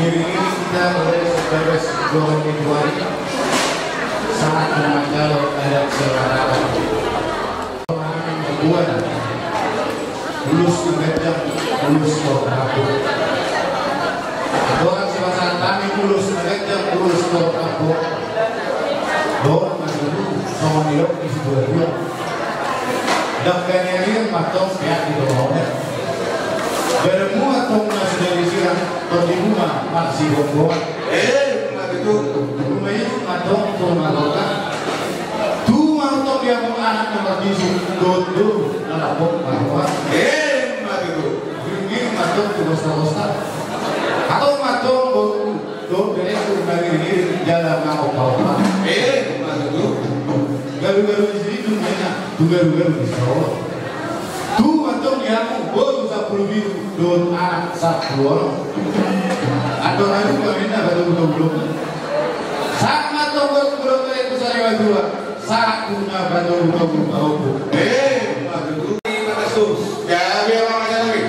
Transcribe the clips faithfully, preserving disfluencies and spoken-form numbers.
Ini kita mulai sebagai sebuah ritual. Saat menangkal adat seorang. Buana. Ulos na ganjang, ulos na rambu. Dohot sipasahat hami ulos na ganjang, ulos na rambu. Dohot na gabe songon nidok ni situa-tua. Dangka ni angin ma antong peak di tonga onan. Badanmu antong na so jadi sirang, tondimuna ma marsigomgoman. Eh, ima tutu. Ima i ma antong tu marhata. Tung ma antong di hamu anak na marbisuk, dohot boru na lambok marroha. Eh, ima tutu. Ima antong tu bosta-bosta. Antong ma antong boru, dohot bere tu na ngiring-ngiring jala mangompa-ompa. Eh, ima tutu. Garu-garu ni siritu ma i na tu garu-garu ni saola. Tung ma antong di hamu boru sampulu pitu dohot anak sampulu onom. Andor ayu ma i na patogu-togu domba. Sahat ma antong dohot mula-mula tu sarimatua. Sahat tu na patogu-togu pahompu. Eh, ima tutu. Ima tutu. Gabe ma angka nami.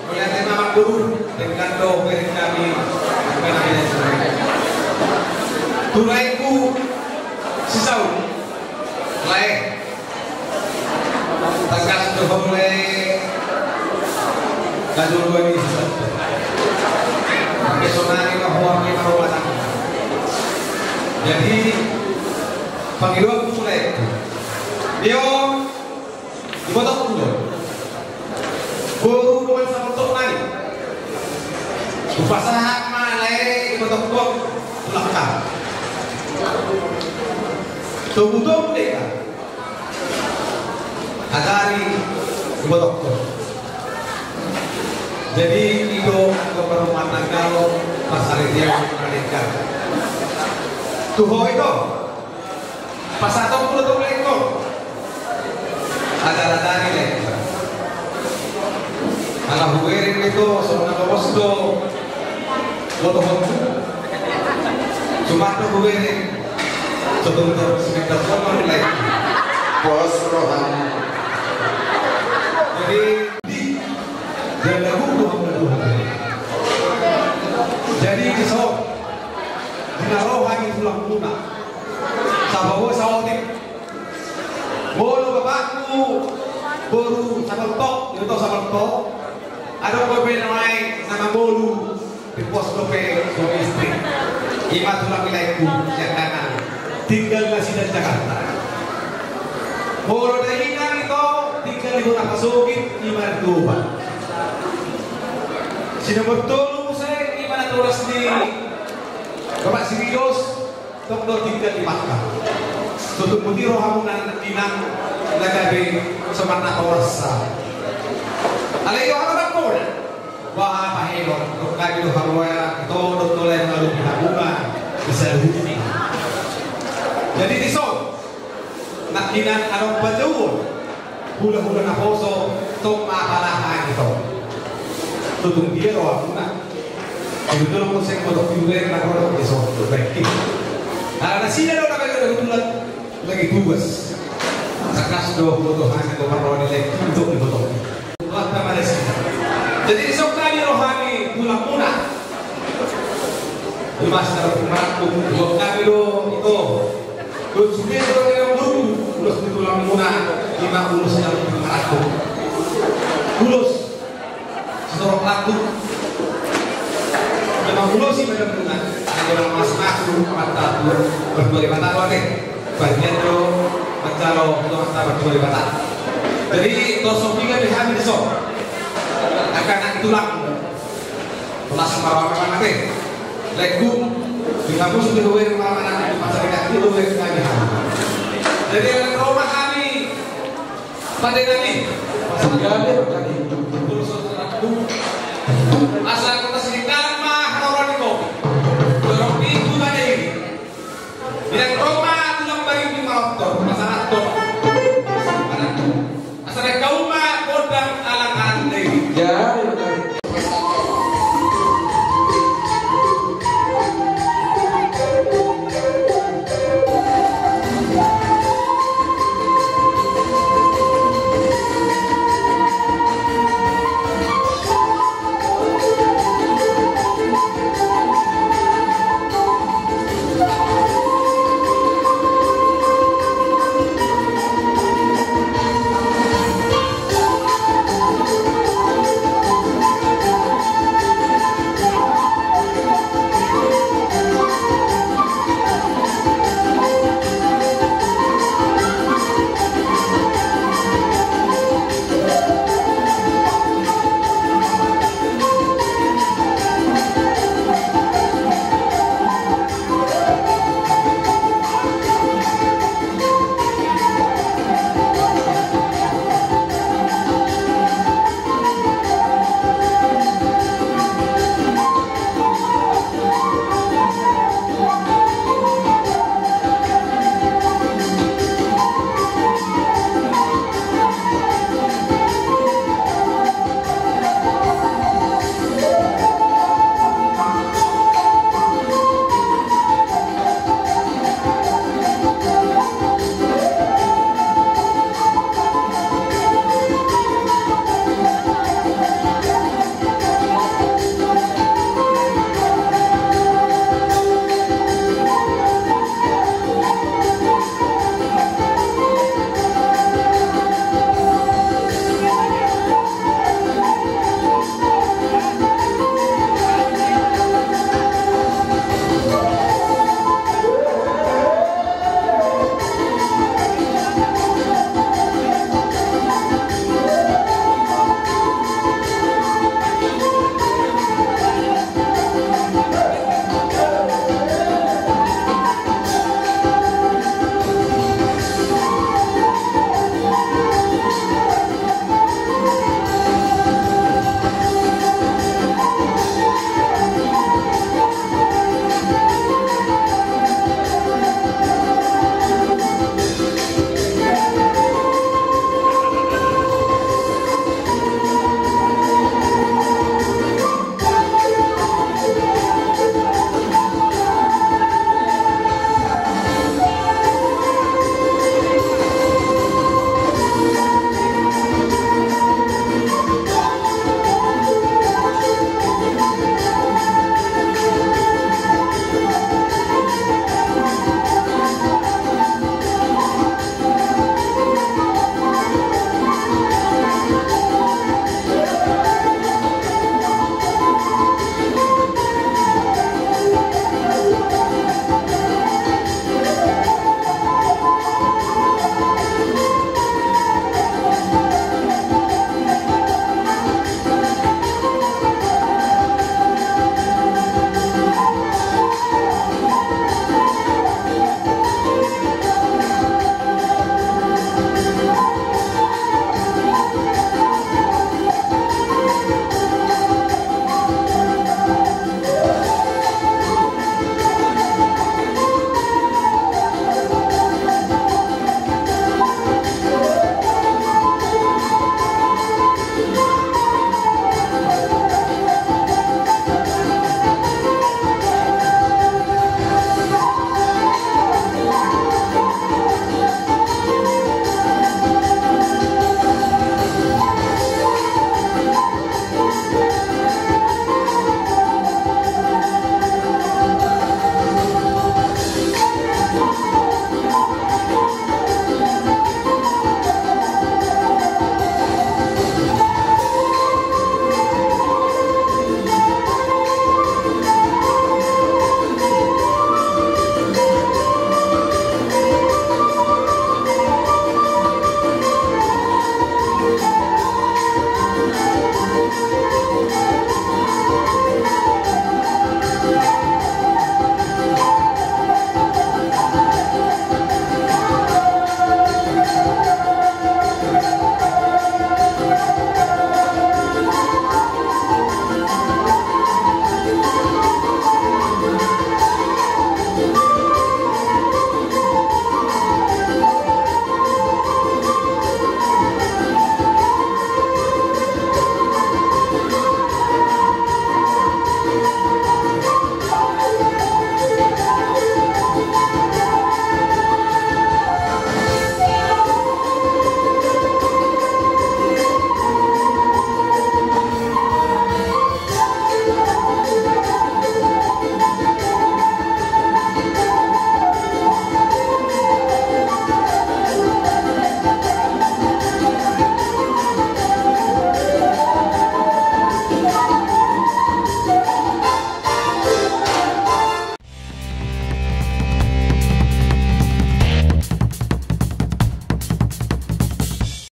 Mauliate ma amangboru, denggan do bereng nami, denggan nami. Tu laengku si Saul, lae. Tangkas do hamu lae. Kadul bani si Saul. Sampe sonari ma huang ni marumah tangga. Jadi, pangidoanku tu laengku. Dio, Ibotongku do. Boru dongan saboltok nai. Hupasahat ma lae ibotongku on tu angka. Togu-togu do i. Ajari ibotongku on. Jadi i do angka parrumah tangga on parsaripeon na denggan. Tu ho i do. Pasahatonku do tu laengku on. Ajar-ajari laengku. Ala hubereng do i, songon na lomos do botohonku. Suman do hubereng. Sotung do sekedar songon laengku. Pos roham. Jadi di dan lagu Tuhan lagu. Jadi di son. Di na ro hami tulangmuna. Sabawa saotik. Molo bapakmu boru saboltok, iboto saboltok. Adong dope na lain na mangolu, di pos dope suami istri. Ima tulang ni laengku sian Danang. Tinggal nasida di Jakarta. Molo dainang ito tinggal di Bona Pasogit, ima di Toba. Si nomor tolu muse ima natoras ni Bapak Sirius. Tong do tinggal di Makkah. Tutu boti rohamuna nangkining na gabe somat natorasna. Alai jo hata bangkona. Wah, apa helo? Rok gabe do haroa ito do tolai malu di hamuna bisa luhut ni. Jadi dison nangkining adong panjouon. Hula-hula naposo, tong ma apala hami tong. Tutung dia rohamuna. Itu tong muse botok piuber na botok di son. Baik. Ala nasida do na baik do tulang lagi tugas. Tangkas do botok hami do parroha ni lagi tutung di botok. Tulang ta mana sida. Jadi di son hami rohami tulangmuna. Di masa perkembangan tulang hami do ito. Dohot sude do na nidok boru, ulos ni tulangmuna, ima ulos ni anak ni tulangmuna. Ulos sitorop laku. Ima ulos i madamuna. Anggo na mas-, masuk mata tu, berdua di mata tu ate. Bagian do manjalo tu mata berdua di mata. Jadi, tosok tiga di hami di son. Angka anak tulang. Las marama ate. Laengku, di kampus di luar marama ate, di pasar kaki luar kaki. Jadi, ada rumah kami. Pada kami. Pasar kaki. Terus, asa kota